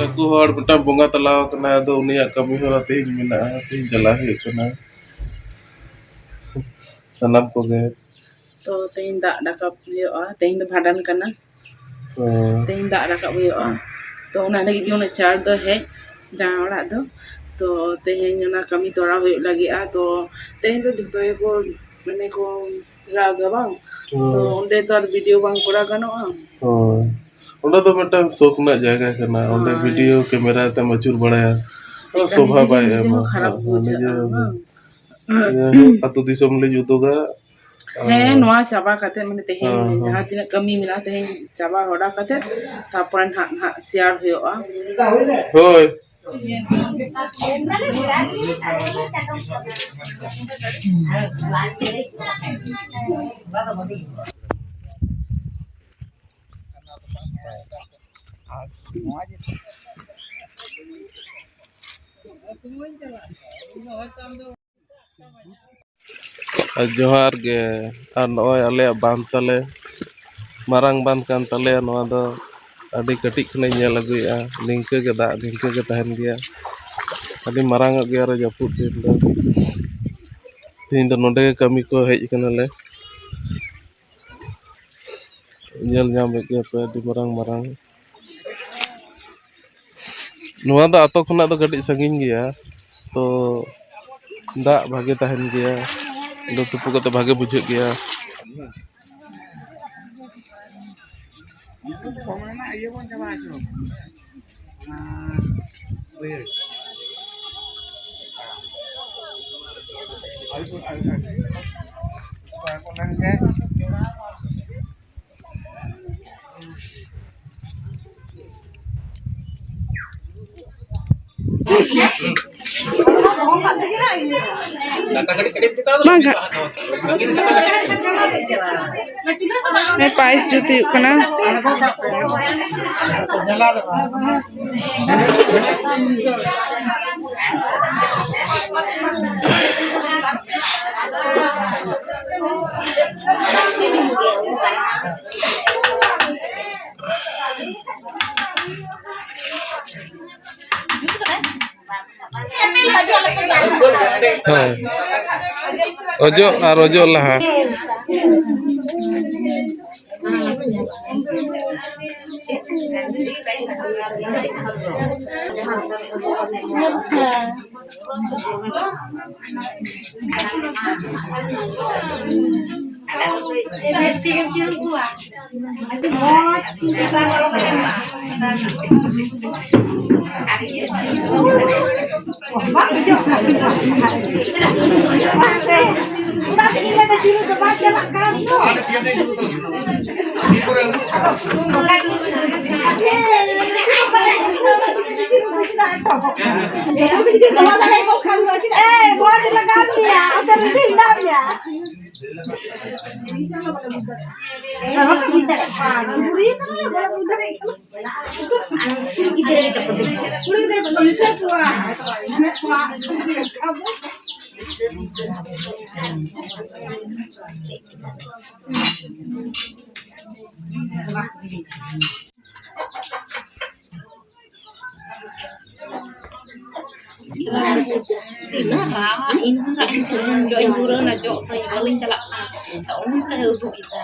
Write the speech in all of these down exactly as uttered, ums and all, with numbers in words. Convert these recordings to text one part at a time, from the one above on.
ᱩᱱᱠᱩ ᱦᱚᱲ ᱢᱤᱫᱴᱟᱝ ᱵᱚᱸᱜᱟ ᱛᱟᱞᱟ ᱟᱠᱟᱱᱟ, ᱟᱫᱚ ᱩᱱᱤᱭᱟᱜ ᱠᱟᱹᱢᱤ ᱦᱚᱨᱟ ᱛᱮᱦᱮᱧ ᱢᱮᱱᱟᱜᱼᱟ, ᱛᱮᱦᱮᱧ ᱪᱟᱞᱟᱜ ᱦᱩᱭᱩᱜ ᱠᱟᱱᱟ᱾ ᱥᱟᱱᱟᱢ ᱠᱚᱜᱮ᱾ ᱛᱚ ᱛᱮᱦᱮᱧ ᱫᱟᱜ ᱨᱟᱠᱟᱵ ᱦᱩᱭᱩᱜᱼᱟ, ᱛᱮᱦᱮᱧ ᱫᱚ ᱵᱷᱟᱸᱰᱟᱱ ᱠᱟᱱᱟ᱾ ᱦᱮᱸ᱾ ᱛᱮᱦᱮᱧ ᱫᱟᱜ ᱨᱟᱠᱟᱵ ᱦᱩᱭᱩᱜᱼᱟ, ᱛᱚ ᱚᱱᱟ ᱞᱟᱹᱜᱤᱫ ᱜᱮ ᱩᱱᱟᱹᱜ ᱪᱟᱲ ᱫᱚ ᱦᱮᱡ ᱡᱟᱶᱟᱭ ᱚᱲᱟᱜ ᱫᱚ᱾ ᱛᱚ ᱛᱮᱦᱮᱧ ᱚᱱᱟ ᱠᱟᱹᱢᱤ ᱛᱚᱨᱟᱣ ᱦᱩᱭᱩᱜ ᱞᱟᱹᱜᱤᱫᱼᱟ᱾ ᱛᱚ ᱛᱮᱦᱮᱧ ᱫᱚ ᱡᱚᱛᱚ ᱜᱮᱠᱚ ᱢᱟᱱᱮ ᱠᱚ ᱨᱟᱜᱟ ᱵᱟᱝ, ᱛᱚ ᱦᱮᱸ᱾ ᱚᱸᱰᱮ ᱛᱚ ᱟᱨ ᱵᱷᱤᱰᱤᱭᱳ ᱵᱟᱝ ᱠᱚᱨᱟᱣ ᱜᱟᱱᱚᱜᱼᱟ᱾ ᱦᱳᱭ, ᱚᱸᱰᱮ ᱫᱚ ᱢᱤᱫᱴᱟᱝ ᱥᱳᱠ ᱨᱮᱱᱟᱜ ᱡᱟᱭᱜᱟ ᱠᱟᱱᱟ, ᱚᱸᱰᱮ ᱦᱳᱭ᱾ ᱵᱷᱤᱰᱤᱭᱳ ᱠᱮᱢᱮᱨᱟ ᱛᱮᱢ ᱟᱹᱪᱩᱨ ᱵᱟᱲᱟᱭᱟ, ᱪᱮᱫᱠᱟ ᱥᱳᱵᱷᱟ ᱱᱤᱡᱮ ᱵᱟᱭ ᱱᱤᱡᱮ ᱮᱢᱟ᱾ ᱦᱚᱸ ᱠᱷᱟᱨᱟᱯ ᱦᱮᱸ, ᱵᱩᱡᱷᱟᱹᱜᱼᱟ ᱱᱤᱡᱮ ᱦᱚᱸ᱾ ᱵᱟᱝ? ᱡᱟᱭᱦᱳᱠ, ᱟᱹᱛᱩ ᱫᱤᱥᱚᱢ ᱞᱤᱧ ᱩᱫᱩᱜᱟ᱾ ᱦᱮᱸ, ᱟᱨ ᱱᱚᱣᱟ ᱪᱟᱵᱟ ᱠᱟᱛᱮ, ᱢᱟᱱᱮ ᱛᱮᱦᱮᱧ ᱦᱮᱸ, ᱦᱮᱸ᱾ ᱡᱟᱦᱟᱸ ᱛᱤᱱᱟᱹᱜ ᱠᱟᱹᱢᱤ ᱢᱮᱱᱟᱜᱼᱟ, ᱛᱮᱦᱮᱧ ᱪᱟᱵᱟ ᱦᱚᱨᱟ ᱠᱟᱛᱮ ᱛᱟᱨᱯᱚᱨᱮ ᱱᱟᱦᱟᱜ, ᱱᱟᱦᱟᱜ ᱥᱮᱭᱟᱨ ᱦᱩᱭᱩᱜᱼᱟ᱾ ᱦᱳᱭ᱾ ᱟᱨ ᱡᱚᱦᱟᱨ ᱜᱮ᱾ ᱟᱨ ᱱᱚᱜᱼᱚᱭ ᱟᱞᱮᱭᱟᱜ ᱵᱟᱸᱫᱷ ᱛᱟᱞᱮ, ᱢᱟᱨᱟᱝ ᱵᱟᱸᱫᱷ ᱠᱟᱱ ᱛᱟᱞᱮᱭᱟ ᱱᱚᱣᱟ ᱫᱚ᱾ ᱟᱹᱰᱤ ᱠᱟᱹᱴᱤᱡ ᱠᱷᱚᱱᱤᱧ ᱧᱮᱞ ᱟᱹᱜᱩᱭᱮᱫᱼᱟ, ᱱᱤᱝᱠᱟᱹ ᱜᱮ ᱫᱟᱜ ᱱᱤᱝᱠᱟᱹ ᱜᱮ ᱛᱟᱦᱮᱱ ᱜᱮᱭᱟ᱾ ᱟᱹᱰᱤ ᱢᱟᱨᱟᱝ ᱚᱜ ᱜᱮᱭᱟ ᱟᱨᱚ ᱡᱟᱹᱯᱩᱫ ᱫᱤᱱ ᱫᱚ᱾ ᱛᱮᱦᱮᱧ ᱫᱚ ᱱᱚᱰᱮ ᱜᱮ ᱠᱟᱹᱢᱤ ᱠᱚ ᱦᱮᱡ ᱠᱟᱱᱟᱞᱮ᱾ ᱧᱮᱞ ᱧᱟᱢᱮᱫ ᱜᱮᱭᱟ ᱯᱮ, ᱟᱹᱰᱤ ᱢᱟᱨᱟᱝ ᱢᱟᱨᱟᱝ᱾ ᱱᱚᱣᱟ ᱫᱚ ᱟᱛᱳ ᱠᱷᱚᱱᱟᱜ ᱫᱚ ᱠᱟᱹᱴᱤᱡ ᱥᱟᱺᱜᱤᱧ ᱜᱮᱭᱟ, ᱛᱚ ᱫᱟᱜ ᱵᱷᱟᱜᱮ ᱛᱟᱦᱮᱱ ᱜᱮᱭᱟ, ᱫᱚ ᱛᱩᱯᱩ ᱠᱟᱛᱮ ᱵᱷᱟᱜᱮ ᱵᱩᱡᱷᱟᱹᱜ ᱜᱮᱭᱟ᱾ ᱵᱟᱝ ᱜᱟ-, ᱦᱮᱸ, ᱯᱟᱭᱮᱥ ᱡᱩᱛ ᱦᱩᱭᱩᱜ ᱠᱟᱱᱟ᱾ ᱦᱳᱭ, ᱚᱡᱚᱜ ᱟᱨ ᱚᱡᱚᱜ ᱞᱟᱦᱟ᱾ ᱮᱭ, ᱢᱚᱡᱽ ᱞᱟᱜᱟᱣ ᱢᱮᱭᱟ, ᱟᱫᱚ ᱨᱮᱰᱤ ᱢᱮᱱᱟᱜ ᱢᱮᱭᱟ᱾ ᱟᱨᱦᱚᱸ ᱠᱚ ᱵᱩᱡᱽ ᱫᱟᱲᱮᱭᱟᱜ ᱠᱟᱱᱟ᱾ ᱠᱩᱲᱤ ᱜᱤᱫᱽᱨᱟᱹ ᱜᱮ ᱪᱟᱯᱚ ᱫᱚ᱾ ᱛᱤᱱᱟᱹᱜ ᱨᱟᱜ, ᱤᱧ ᱦᱚᱸ ᱨᱟᱜ ᱤᱧ ᱡᱚᱜ ᱤᱧ ᱯᱩᱨᱟᱹᱣ ᱱᱟ, ᱡᱚᱜ ᱛᱚ ᱵᱟᱹᱞᱤᱧ ᱪᱟᱞᱟᱜ ᱠᱟᱱᱟ᱾ ᱛᱚ ᱩᱱᱠᱩ ᱩᱫᱩᱜ ᱮᱫᱟ᱾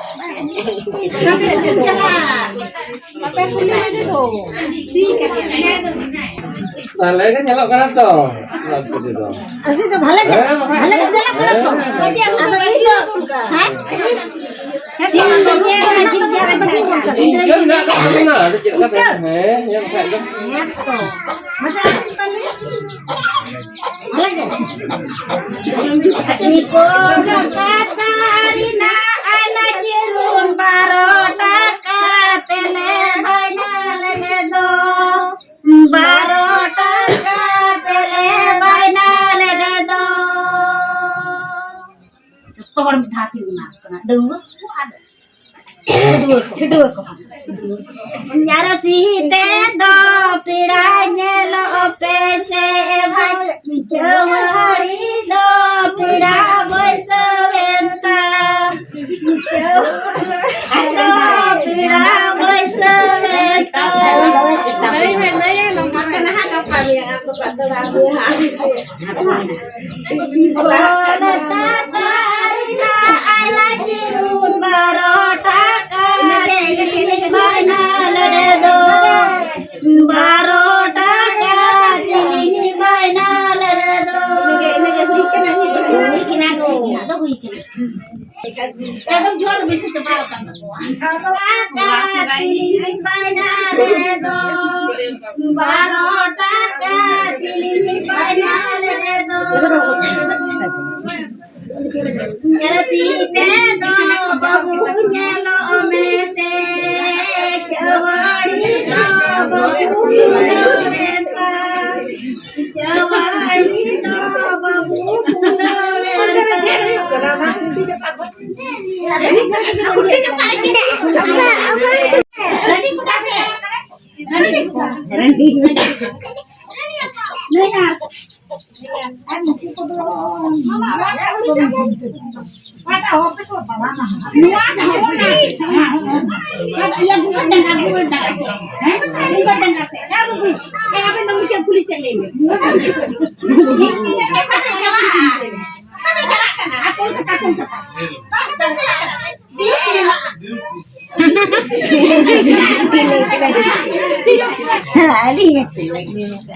ᱛᱟᱦᱞᱮ ᱜᱮ ᱧᱮᱞᱚᱜ ᱠᱟᱱᱟ ᱛᱚ, ᱞᱟᱵᱷ ᱠᱚᱛᱮ ᱫᱚ᱾ ᱟᱥᱤ ᱫᱚ ᱵᱷᱟᱞᱮ ᱜᱮ, ᱦᱮᱸ, ᱵᱟᱠᱷᱟᱱ᱾ ᱵᱷᱟᱞᱮ ᱜᱮ ᱧᱮᱞᱚᱜ ᱠᱟᱱᱟ ᱛᱚ᱾ ᱦᱮᱸ᱾ ᱟᱫᱚ ᱤᱧ ᱫᱚ, ᱦᱮᱸ? ᱤᱱᱠᱟᱹ ᱢᱮᱱᱟᱜ ᱟᱠᱟᱫ ᱛᱟᱵᱚᱱᱟ, ᱟᱫᱚ ᱪᱮᱫ ᱞᱮᱠᱟ ᱤᱱᱠᱟᱹ? ᱦᱮᱸ, ᱧᱮᱞ ᱠᱷᱟᱡ ᱫᱚ᱾ ᱦᱮᱸ ᱛᱚ᱾ ᱢᱟᱥᱮ ᱟᱨ ᱢᱤᱫ ᱯᱟᱱ ᱞᱟᱹᱭᱟ᱾ ᱵᱷᱟᱞᱮ ᱜᱮ᱾ ᱱᱤᱯᱚᱱ ᱠᱟᱛᱷᱟ ᱨᱮᱱᱟᱜ ᱟᱱᱟᱪ ᱨᱩᱱ ᱵᱟᱨᱚ ᱴᱟᱠᱟ ᱛᱮᱞᱮ ᱵᱟᱭᱱᱟ ᱞᱮᱫᱮ ᱫᱚ᱾ ᱵᱟᱨᱚ ᱴᱟᱠᱟ ᱛᱮᱞᱮ ᱵᱟᱭᱱᱟ ᱞᱮᱫᱮ ᱫᱚ᱾ ᱡᱚᱛᱚ ᱦᱚᱲ ᱢᱤᱫ ᱫᱷᱟᱣ ᱛᱮ ᱮᱢᱟ ᱠᱚ ᱠᱟᱱᱟ, ᱰᱟᱺᱜᱩᱣᱟᱹ ᱠᱚ ᱟᱨ ᱪᱷᱟᱹᱰᱩᱣᱟᱹ ᱠᱚ, ᱪᱷᱟᱹᱰᱩᱣᱟᱹ ᱠᱚ᱾ ᱟᱨᱟᱥᱤ ᱛᱮᱫᱚ ᱯᱮᱲᱟ ᱧᱮᱞᱚᱜ ᱯᱮ ᱥᱮ ᱵᱷᱟᱭ, ᱡᱟᱹᱣᱟᱹᱲᱤ ᱫᱚ ᱯᱮᱲᱟ ᱵᱟᱹᱭᱥᱟᱹᱣᱮᱱ ᱛᱟᱢ᱾ ᱡᱟᱹᱣᱟᱹᱲᱤ ᱫᱚ ᱯᱮᱲᱟ ᱵᱟᱹᱭᱥᱟᱹᱣᱮᱱ ᱛᱟᱢ᱾ ᱞᱟᱹᱭ ᱢᱮ, ᱞᱟᱹᱭ ᱢᱮ, ᱱᱚᱝᱠᱟ ᱠᱟᱱᱟ ᱦᱟᱸᱜ ᱠᱟᱛᱷᱟ᱾ ᱵᱟᱨᱚ ᱴᱟᱠᱟ ᱛᱤᱞᱤᱧ ᱵᱟᱭᱱᱟᱞ ᱨᱮᱫᱚ, ᱵᱟᱨᱚ ᱴᱟᱠᱟ ᱛᱤᱞᱤᱧ ᱵᱟᱭᱱᱟᱞ ᱨᱮᱫᱚ᱾ ᱮᱠᱫᱚᱢ ᱡᱳᱨ ᱵᱮᱥᱤ ᱪᱟᱵᱟ ᱟᱠᱟᱱ ᱛᱟᱠᱚᱣᱟ᱾ ᱵᱟᱨᱚ ᱴᱟᱠᱟ ᱛᱤᱞᱤᱧ ᱵᱟᱭᱱᱟᱞ ᱨᱮᱫᱚ, ᱵᱟᱨᱚ ᱴᱟᱠᱟ ᱛᱤᱞᱤᱧ ᱵᱟᱭᱱᱟᱞ ᱨᱮᱫᱚ᱾ ᱟᱨᱟᱥᱤ ᱛᱮᱫᱚ ᱵᱟᱹᱵᱩ ᱧᱮᱞᱚᱜ ᱢᱮᱥᱮ, ᱪᱟᱹᱣᱟᱲᱤ ᱫᱚ ᱵᱟᱹᱵᱩ ᱧᱮᱞᱚᱜ ᱢᱮᱥᱮ, ᱪᱟᱹᱣᱟᱲᱤ ᱫᱚ ᱵᱟᱹᱵᱩ ᱧᱮᱞᱚᱜ ᱢᱮᱥᱮ᱾ ᱟᱹᱰᱤ ᱜᱚᱴᱟ ᱥᱮ, ᱟᱹᱰᱤ ᱜᱚᱴᱟ᱾ ᱱᱩᱭ ᱟᱨ ᱟᱨ ᱱᱩᱠᱩ ᱠᱚᱫᱚ ᱱᱚᱣᱟ ᱫᱚ ᱦᱚᱯᱚᱱ ᱟᱭ᱾ ᱤᱭᱟᱹ ᱜᱩᱜᱩᱞ ᱰᱟᱸᱜᱟ, ᱜᱩᱜᱩᱞ ᱰᱟᱸᱜᱟ ᱥᱮ᱾ ᱦᱮᱸ? ᱜᱩᱜᱩᱞ ᱰᱟᱸᱜᱟ ᱥᱮ᱾ ᱡᱟ ᱜᱩᱜᱩᱞ᱾ ᱦᱮᱸ, ᱟᱵᱮᱱ ᱫᱚ ᱢᱩᱪᱟᱹᱫ ᱠᱩᱞᱤ ᱥᱮᱫ ᱞᱟᱹᱭ ᱵᱮᱱ᱾ ᱟᱨ ᱠᱳᱞᱠᱟᱛᱟ, ᱠᱳᱞᱠᱟᱛᱟ᱾ ᱟᱹᱞᱤᱧ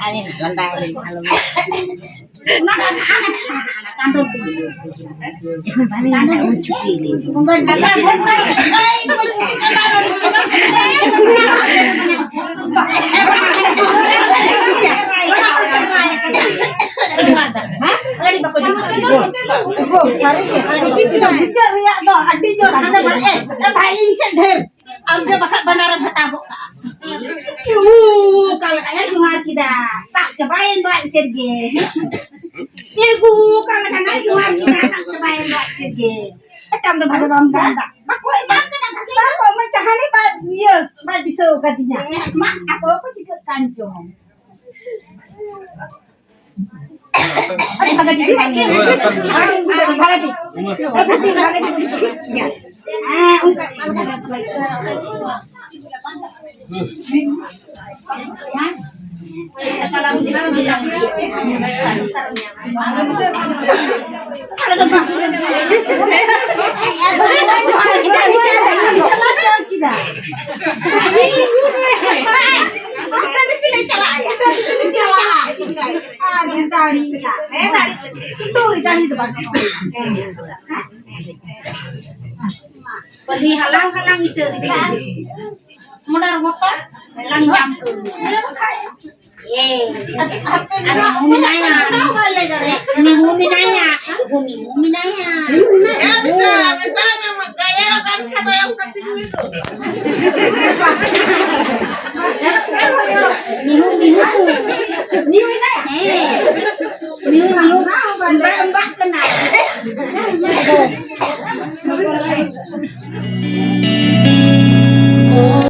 ᱟᱹᱞᱤᱧ ᱞᱟᱸᱫᱟ ᱟᱹᱞᱤᱧ ᱟᱞᱚ᱾ ᱵᱟᱹᱞᱤᱧ ᱞᱟᱸᱫᱟ ᱩᱱ ᱪᱩᱯᱤ ᱞᱤᱧ᱾ ᱥᱟᱹᱨᱤ ᱜᱮ, ᱵᱩᱡᱷᱟᱹᱜ ᱨᱮᱭᱟᱜ ᱫᱚ ᱟᱹᱰᱤ ᱡᱳᱨ ᱦᱟᱱᱮ ᱵᱟᱲᱮ, ᱮ ᱵᱷᱟᱭ, ᱤᱧ ᱥᱮᱫ ᱰᱷᱮᱨ᱾ ᱟᱢ ᱫᱚ ᱵᱟᱠᱷᱟᱡ ᱵᱟᱱᱟᱨᱮᱢ ᱦᱟᱛᱟᱣ ᱜᱚᱫ ᱠᱟᱜᱼᱟ᱾ ᱪᱩ, ᱚᱠᱟ ᱞᱮᱠᱟᱭ ᱡᱚᱦᱟᱨ ᱠᱮᱫᱟ, ᱥᱟᱵ ᱪᱟᱵᱟᱭᱮᱱ ᱫᱚ ᱟᱡ ᱥᱮᱫ ᱜᱮ᱾ ᱮ ᱜᱳ, ᱚᱠᱟ ᱞᱮᱠᱟᱱᱟᱭ ᱡᱚᱦᱟᱨ ᱠᱮᱫᱟ, ᱥᱟᱵ ᱪᱟᱵᱟᱭᱮᱱ ᱫᱚ ᱟᱡ ᱥᱮᱫ ᱜᱮ᱾ ᱢᱤᱫᱴᱟᱝ ᱫᱚ ᱵᱷᱟᱜᱮ ᱵᱟᱢ ᱜᱟᱱ ᱫᱟ᱾ ᱵᱟᱠᱚ ᱮᱢᱟᱢ ᱠᱟᱱᱟ, ᱵᱷᱟᱜᱮ ᱵᱟᱠᱚ ᱮᱢᱟᱹᱧ ᱠᱟᱱᱟ, ᱦᱟᱹᱱᱤ ᱵᱟᱭ, ᱤᱭᱟᱹ, ᱵᱟᱭ ᱫᱤᱥᱟᱹ ᱟᱠᱟᱫᱤᱧᱟ᱾ ᱢᱟ, ᱟᱠᱚ ᱠᱚ ᱪᱤᱠᱟᱹᱜ ᱠᱟᱱ ᱪᱚᱝ᱾ ᱟᱹᱰᱤ ᱵᱷᱟᱜᱮ ᱴᱷᱤᱠ ᱵᱟᱝ ᱧᱮᱞ᱾ ᱵᱷᱟᱜᱮ ᱴᱷᱤᱠ᱾ ᱦᱮᱸ, ᱚᱱᱠᱟ, ᱚᱱᱠᱟ᱾ ᱠᱷᱟᱹᱞᱤ ᱦᱟᱞᱟᱝ ᱦᱟᱞᱟᱝ ᱤᱛᱟᱹ ᱜᱮ᱾ ᱢᱚᱰᱟᱨ ᱵᱚᱛᱚᱨ ᱦᱟᱞᱟᱝ ᱧᱟᱢ ᱠᱚ᱾ ᱮ, ᱟᱨ ᱢᱤᱦᱩ ᱢᱮᱱᱟᱭᱟ, ᱢᱤᱦᱩ ᱢᱮᱱᱟᱭᱟ, ᱩᱱᱠᱩ ᱢᱤᱦᱩ ᱢᱮᱱᱟᱭᱟ᱾ ᱮ, ᱢᱮᱛᱟᱭ ᱢᱮ, ᱢᱮᱛᱟᱭ ᱢᱮ, ᱜᱟᱭᱟᱱ ᱠᱟᱱ ᱠᱷᱟᱱ ᱫᱚ ᱮᱢ ᱠᱟᱹᱴᱤᱡ ᱢᱤᱦᱩ᱾ ᱢᱤᱦᱩ, ᱢᱤᱦᱩ ᱠᱚ᱾ ᱢᱤᱦᱩ ᱢᱮᱱᱟᱭᱟ? ᱦᱮᱸ᱾ ᱢᱤᱦᱩ, ᱢᱤᱦᱩ᱾ ᱚᱱᱟ ᱦᱚᱸ ᱵᱟᱝ ᱚᱱᱟ ᱵᱟᱝ ᱠᱟᱱᱟ᱾